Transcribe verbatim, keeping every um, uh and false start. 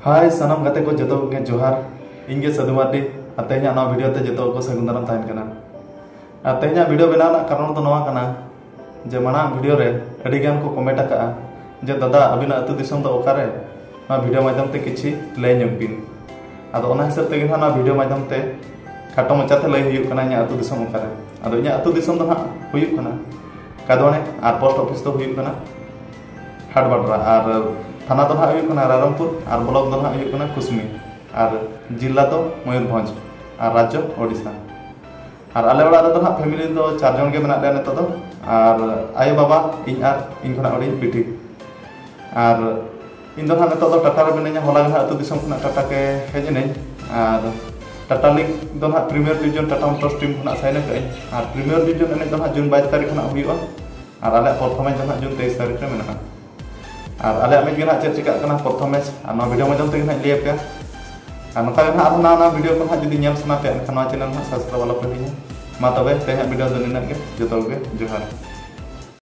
ᱦᱟᱭ ᱥᱟᱱᱟᱢ ᱜᱟᱛᱮ ᱠᱚ, ᱡᱚᱛᱚ ᱠᱚᱜᱮ ᱡᱚᱦᱟᱨ᱾ ᱤᱧ ᱜᱮ ᱥᱟᱹᱫᱷᱩ ᱢᱟᱨᱰᱤ᱾ ᱟᱨ ᱛᱮᱦᱮᱧᱟᱜ ᱱᱚᱣᱟ ᱵᱷᱤᱰᱤᱭᱳ ᱛᱮ ᱡᱚᱛᱚ ᱠᱚ ᱥᱟᱹᱜᱩᱱ ᱫᱟᱨᱟᱢ ᱛᱟᱦᱮᱱ ᱠᱟᱱᱟ᱾ ᱟᱨ ᱛᱮᱦᱮᱧᱟᱜ ᱵᱷᱤᱰᱤᱭᱳ ᱵᱮᱱᱟᱣ ᱨᱮᱱᱟᱜ ᱠᱟᱨᱚᱱ ᱫᱚ ᱱᱚᱣᱟ ᱠᱟᱱᱟ ᱡᱮ ᱢᱟᱲᱟᱝ ᱵᱷᱤᱰᱤᱭᱳ ᱨᱮ ᱟᱹᱰᱤ ᱜᱟᱱ ᱠᱚ ᱠᱚᱢᱮᱱᱴ ᱟᱠᱟᱫᱼᱟ ᱡᱮ, "ᱫᱟᱫᱟ, ᱟᱹᱵᱤᱱᱟᱜ ᱟᱹᱛᱩ ᱫᱤᱥᱚᱢ ᱫᱚ ᱚᱠᱟᱨᱮ? ᱱᱚᱣᱟ ᱵᱷᱤᱰᱤᱭᱳ ᱢᱟᱫᱽᱫᱷᱚᱢ ᱛᱮ ᱠᱤᱪᱷᱤ ᱞᱟᱹᱭ ᱧᱚᱜ ᱵᱤᱱ᱾" ᱟᱫᱚ ᱚᱱᱟ ᱦᱤᱥᱟᱹᱵ ᱛᱮᱜᱮ ᱱᱟᱦᱟᱜ ᱱᱚᱣᱟ ᱵᱷᱤᱰᱤᱭᱳ ᱢᱟᱫᱽᱫᱷᱚᱢ ᱛᱮ ᱠᱷᱟᱴᱚ ᱢᱟᱪᱷᱟ ᱛᱮ ᱞᱟᱹᱭ ᱦᱩᱭᱩᱜ ᱠᱟᱱᱟ ᱤᱧᱟᱹᱜ ᱟᱹᱛᱩ ᱫᱤᱥᱚᱢ ᱚᱠᱟᱨᱮ᱾ ᱟᱫᱚ ᱤᱧᱟᱹᱜ ᱟᱹᱛᱩ ᱫᱤᱥᱚᱢ ᱫᱚ ᱱᱟᱦᱟᱜ ᱦᱩᱭᱩᱜ ᱠᱟᱱᱟ ᱠᱟᱫᱣᱟᱱᱮ, ᱟᱨ ᱯᱳᱥᱴ ᱚᱯᱷᱤᱥ ᱫᱚ ᱦᱩᱭᱩᱜ ᱠᱟᱱᱟ ᱦᱟᱴᱵᱟᱰᱨᱟ, ᱟᱨ ᱛᱷᱟᱱᱟ ᱫᱚ ᱱᱟᱦᱟᱜ ᱦᱩᱭᱩᱜ ᱠᱟᱱᱟ ᱨᱟᱭᱨᱚᱝᱯᱩᱨ, ᱟᱨ ᱵᱞᱚᱠ ᱫᱚ ᱱᱟᱦᱟᱜ ᱦᱩᱭᱩᱜ ᱠᱟᱱᱟ ᱠᱩᱥᱢᱤ, ᱟᱨ ᱡᱤᱞᱟ ᱫᱚ ᱢᱚᱭᱩᱨᱵᱷᱚᱸᱡᱽ, ᱟᱨ ᱨᱟᱡᱽᱡᱚ ᱳᱰᱤᱥᱟ᱾ ᱟᱨ ᱟᱞᱮ ᱚᱲᱟᱜ ᱨᱮᱫᱚ ᱱᱟᱦᱟᱜ ᱯᱷᱮᱢᱤᱞᱤ ᱫᱚ ᱪᱟᱨ ᱡᱚᱱ ᱜᱮ ᱢᱮᱱᱟᱜ ᱞᱮᱭᱟ ᱱᱤᱛᱚᱜ ᱫᱚ, ᱟᱨ ᱟᱭᱳ ᱵᱟᱵᱟ, ᱤᱧ ᱟᱨ ᱤᱧ ᱠᱷᱚᱱᱟᱜ ᱦᱩᱰᱤᱧ ᱵᱤᱴᱤ᱾ ᱟᱨ ᱤᱧ ᱫᱚ ᱱᱟᱦᱟᱜ ᱱᱤᱛᱚᱜ ᱫᱚ ᱴᱟᱴᱟ ᱨᱮ ᱢᱤᱱᱟᱹᱧᱟ, ᱦᱚᱞᱟ ᱜᱮ ᱱᱟᱦᱟᱜ ᱟᱹᱛᱩ ᱫᱤᱥᱚᱢ ᱠᱷᱚᱱᱟᱜ ᱴᱟᱴᱟ ᱜᱮ ᱦᱮᱡ ᱮᱱᱟᱹᱧ᱾ ᱟᱨ ᱴᱟᱴᱟ ᱞᱤᱜᱽ ᱫᱚ ᱱᱟᱦᱟᱜ premiere division Tata motors team ᱠᱷᱚᱱᱟᱜ ᱥᱟᱭᱤᱱ ᱟᱠᱟᱫ ᱟᱹᱧ᱾ ᱟᱨ ᱯᱨᱤᱢᱤᱭᱟᱨ ᱰᱤᱵᱷᱤᱡᱚᱱ ᱮᱱᱮᱡ ᱫᱚ ᱱᱟᱦᱟᱜ ᱡᱩᱱ ᱵᱟᱭᱤᱥ ᱛᱟᱹᱨᱤᱠᱷ ᱠᱷᱚᱱᱟᱜ ᱦᱩᱭᱩᱜᱼᱟ, ᱟᱨ ᱟᱞᱮᱭᱟᱜ ᱯᱨᱚᱛᱷᱚᱢ ᱢᱮᱪ ᱫᱚ ᱱᱟᱦᱟᱜ ᱡᱩᱱ ᱛᱮᱭᱤᱥ ᱛᱟᱹᱨᱤᱠᱷ ᱨᱮ ᱢᱮᱱᱟᱜᱼᱟ᱾ ᱟᱨ ᱟᱞᱮᱭᱟᱜ ᱢᱮᱪ ᱜᱮ ᱱᱟᱦᱟᱜ ᱪᱮᱫ ᱪᱤᱠᱟᱹᱜ ᱠᱟᱱᱟ ᱯᱨᱚᱛᱷᱚᱢ ᱢᱮᱪ, ᱟᱨ ᱱᱚᱣᱟ ᱵᱷᱤᱰᱤᱭᱳ ᱢᱟᱫᱽᱫᱷᱚᱢ ᱛᱮᱜᱮ ᱱᱟᱦᱟᱜ ᱞᱟᱹᱭ ᱟᱯᱮᱭᱟ᱾ ᱟᱨ ᱱᱚᱝᱠᱟ ᱜᱮ ᱱᱟᱦᱟᱜ ᱟᱨᱦᱚᱸ ᱱᱟᱣᱟ ᱱᱟᱣᱟ ᱵᱷᱤᱰᱤᱭᱳ ᱠᱚ ᱱᱟᱦᱟᱜ ᱡᱩᱫᱤ ᱧᱮᱞ ᱥᱟᱱᱟ ᱯᱮᱭᱟ, ᱮᱱᱠᱷᱟᱱ ᱱᱚᱣᱟ ᱪᱮᱱᱮᱞ ᱱᱟᱦᱟᱜ ᱥᱟᱵᱥᱠᱨᱟᱭᱤᱵ ᱟᱞᱚ ᱯᱮ ᱦᱤᱲᱤᱧᱟ᱾ ᱢᱟ ᱛᱚᱵᱮ ᱛᱮᱦᱮᱧᱟᱜ ᱵᱷᱤᱰᱤᱭᱳ ᱫᱚ ᱱᱤᱱᱟᱹᱜ ᱜᱮ᱾ ᱡᱚᱛᱚ ᱠᱚᱜᱮ ᱡᱚᱦᱟᱨ᱾